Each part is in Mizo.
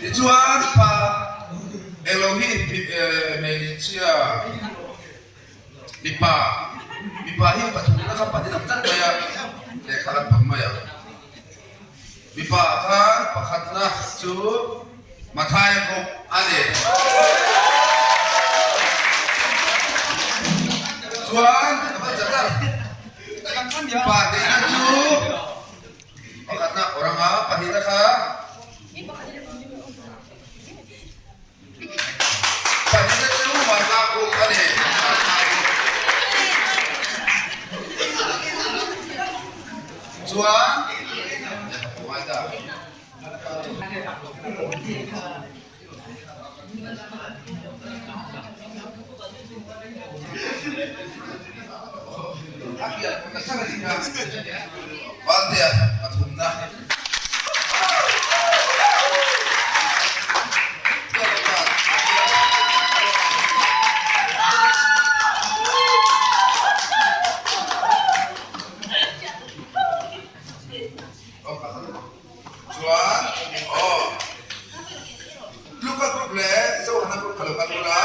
Tichuan pa englo hi hmeichhia mipa mipa hi pathumna kha pathum tlat mai a, lehkha an phawrh mai a. Mipa khan pakhatna chu Mathaia bawk a ni. Chuan ka va chat a, pahnihna chu pakhatna awranga pahnihna kha Pahnihna chu Vanlak Group a ni. Vanlak Group. Chuan Valtea pathumna. Chuan aw Luka group leh Johana group kha lo kal ula.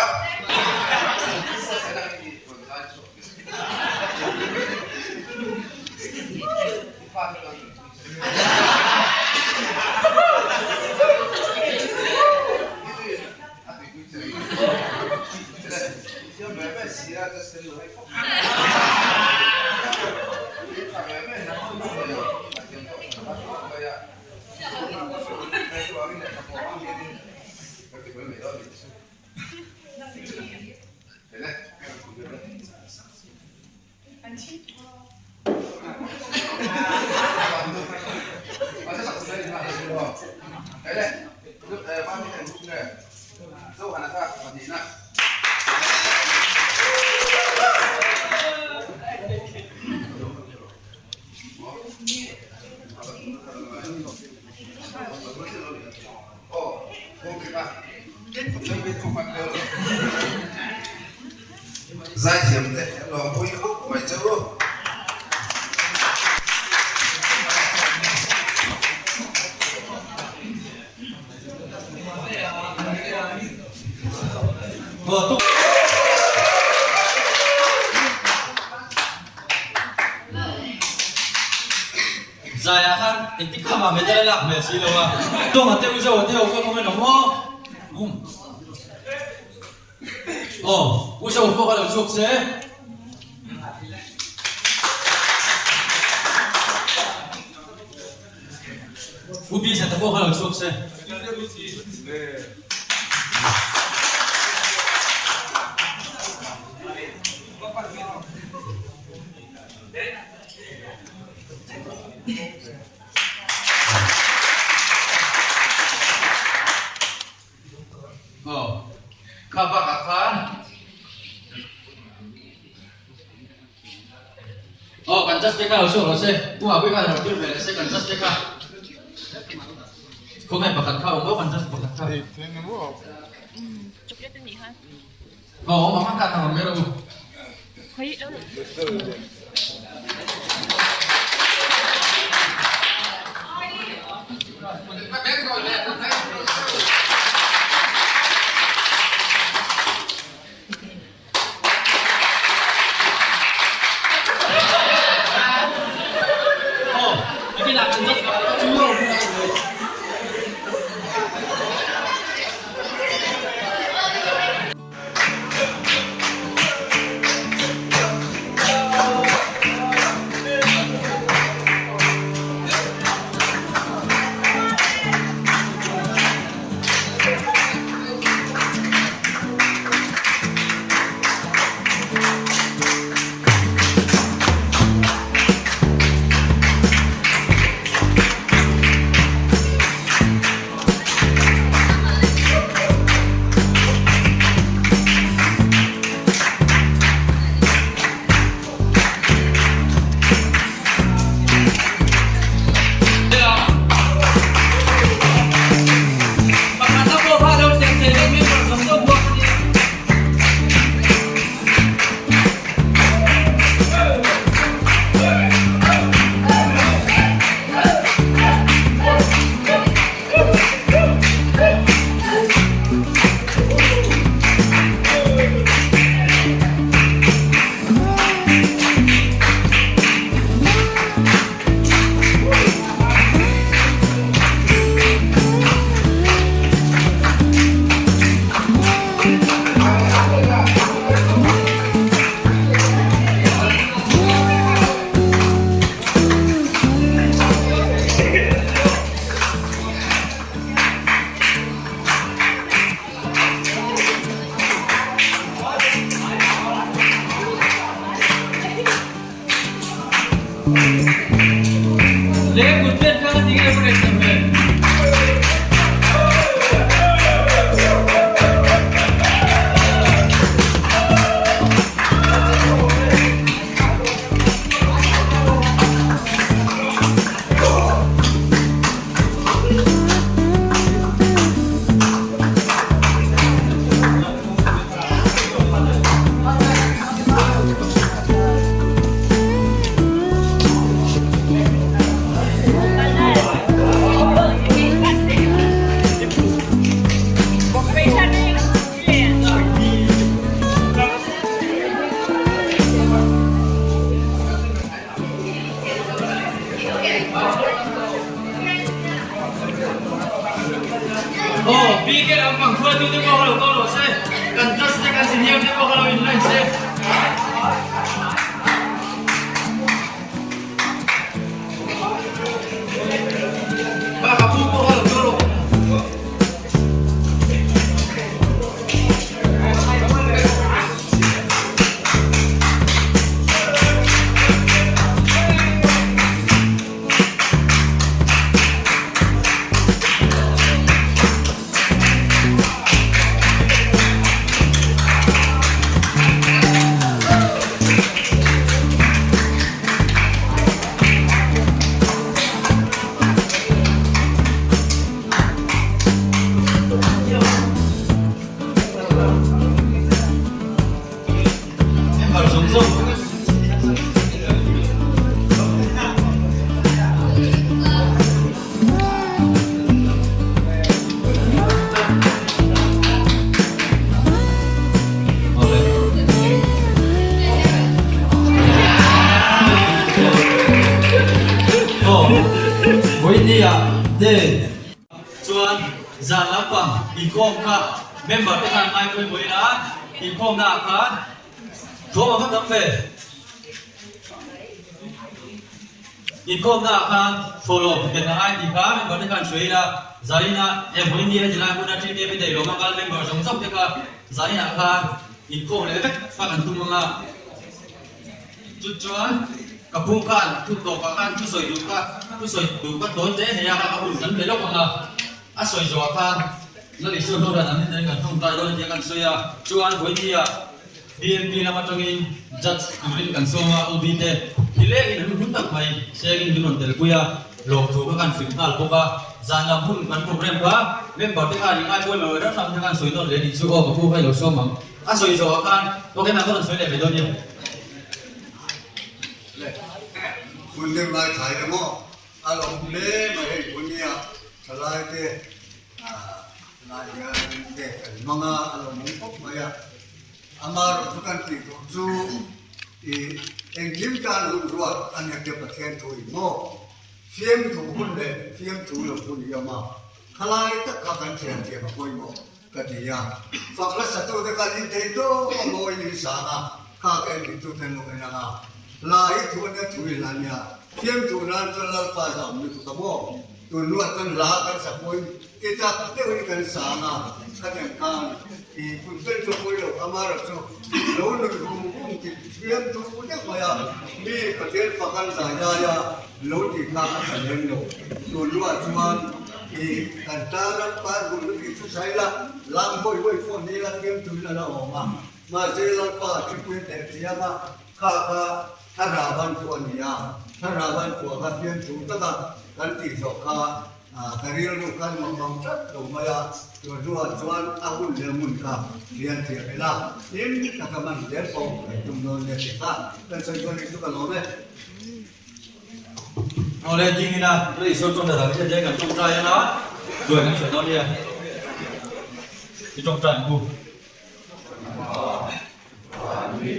Zaithiam te lawmpui khawp mai che u. Zaiah khan engtik kha mah medal a lak hmel si lo a, Tawng a teuh zo a teuh kha kawng en awm aw. Um. Aw, U Zo pawh ka lo chhuak che. U Bisa te pawh ka lo chhuak che. Aw, kha bakah khan Aw, kan just te kha lo chhuak lo se, Pu Mapui khan rawn tir ve leh se kan just te kha. Khawngaih pakhat kha awm maw kan just pakhat kha. Aw, awm ang khan rawn ber u. Aw, nakinah kan just pakhat kha chu. Aw, BK lampang hruaitute pawh kha lo kal rawh se, kan judge te kan senior te pawh kha lo inline se. Baka pu pawh kha lo kal rawh. Member zawng zawng. Chuan zan lampang inkhawm kha member te khan ngai pawimawh ila inkhawmna ah khan thawm a va tam ve. Inkhawmna ah khan thawhlawm ken a ngai tih kha member te khan hruai ila zainah he vawiin ni heti lai hmuna TKP dailawm a kal member zawng zawng te kha zainah khan inkhawm leh vek kha kan tum ang a. Chu chuan ka pu khan thu tawpah khan thu sawi duh kha thu sawi duh ka tawn te hei a ka hun kan pe lawk ang a, a sawi zawhah khan Lal Isua hnawhdan an nen kan tawngtai dawn a tia kan sawi a, chuan vawinia BMP lam atangin judge turin kan sawm a, OB te nilengin an hun tak mai sengin min rawn telpui a, lawmthu kha kan hrilh nghal bawk a, zan lam hun kan program kha member te khan i ngaipawimawh lo ram ram te khan sawi nawn leh a nih chu aw ka pu kha i lo sawm ang. A sawi zawhah khan Pawkena ka rawn sawi leh mai dawn nia. Le, hun deuh lai thlai emaw a lo hmu hle mai hei hun nia thalai te lai hian te kan hmang a, a lo mung khawp mai a. Amaherawh chu kan tih tawh chu i engkim tan hun ruat a nia tia Pathian thu in maw fiamthu hun leh fiamthu lo hun hi a awm a, thalai tak kha kan thiam thiam a pawimawh. Ka ti a, fak hlasatute khan in thei tawp a mawiin in sang a, kha ka en ringtute an lo en ang a, hla hi thu ania thu i hla nia, fiamthu nan chuan Lalpa zah awm lutuk a maw? Tun hnuah chuan hla kan sa pawhin ti tak deuhin kan sang a, khatiang khan i kut vel chu a pawi lo, amaherawh chu lo nui rum rum ti fiamthu deuh mai a, mi Pathian fak an zai lai a lo tih kha a tha lem lo, tun hnuah chuan. I kan tan ram par hun lutuk chu sai la, lam hawi hawi pawh ni la fiam tuin a la awm a, mahse Lalpa thipui a teh thiam a, kha kha thlarau ban chu a ni a, thlarau ban chhuah kha fiam thu taka kan tih zawh kha ka rilru khan nuam bang tlat lo mai a, tun hnuah chuan a hun leh hmun kha hriat thiam ila, hlim taka man zel pawh kan tum dawn nia tih kha kan sawi dawn hi chu ka lawm e. Awle ding ila Lal Isua chuan dada hriat hian kan tawngtai anga duai kan sawi dawn nia i tawngtai ang u. Vanmi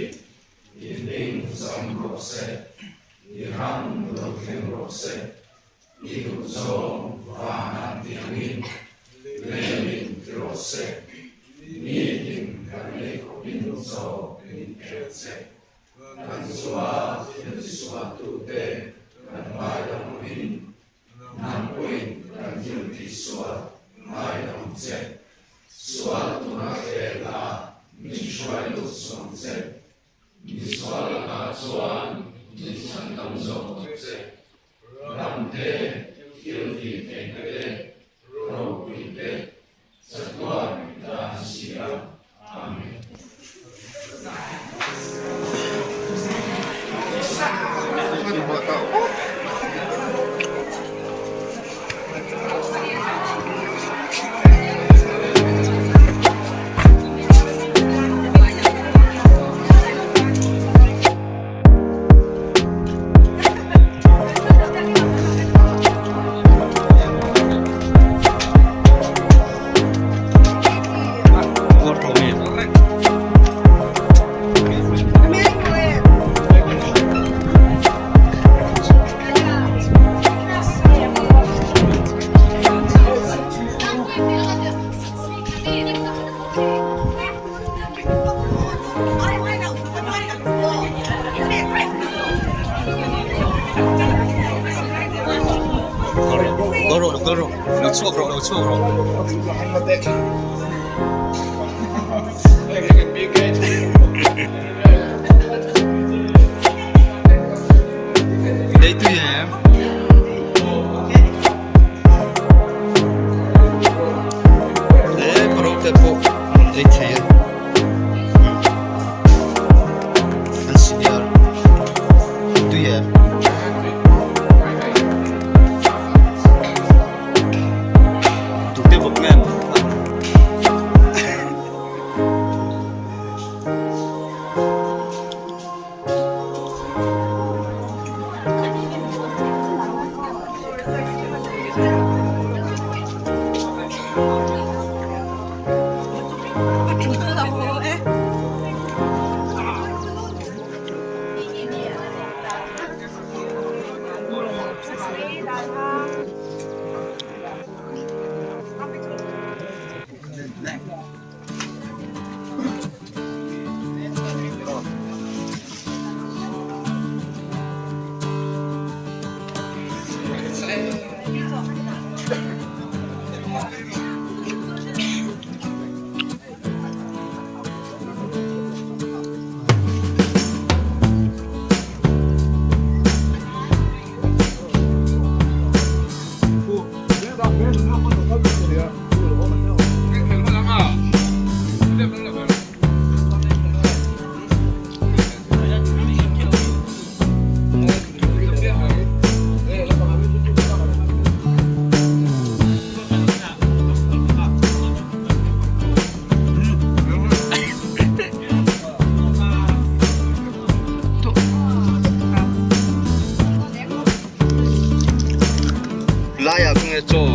i hming zawng rawh se, i ram lo thleng rawh se, i duhzawng vanah tiangin leiin ti rawh se, nitin kan lei khawpin zawk min pek che. Kan chunga thil tisualtute kan ngaidam angin, nang pawhin kan thil tihsual ngaidam ang che. Sual tuna khel a min hruai lut suh ang che. Misual lakah chuan min chhan dam zawk ang che. Ram te, thil tih theihna te, ropui te, Chatuan ta a si a, Amen. chhuak rawh lo chhuak rawh. Ei tui em? He parota pawh a rawn ei thei a an senior tui em? Duh deuh vak nge Laiah khaw nge chaw?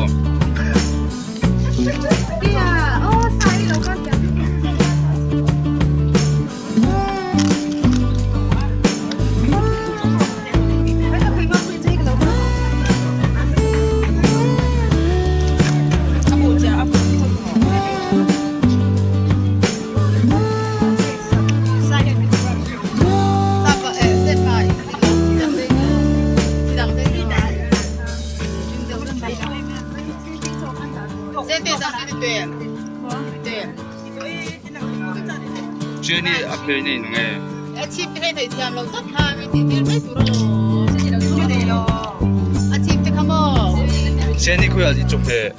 Jenny a phei nei nang e. Jenny khuya i chuk the.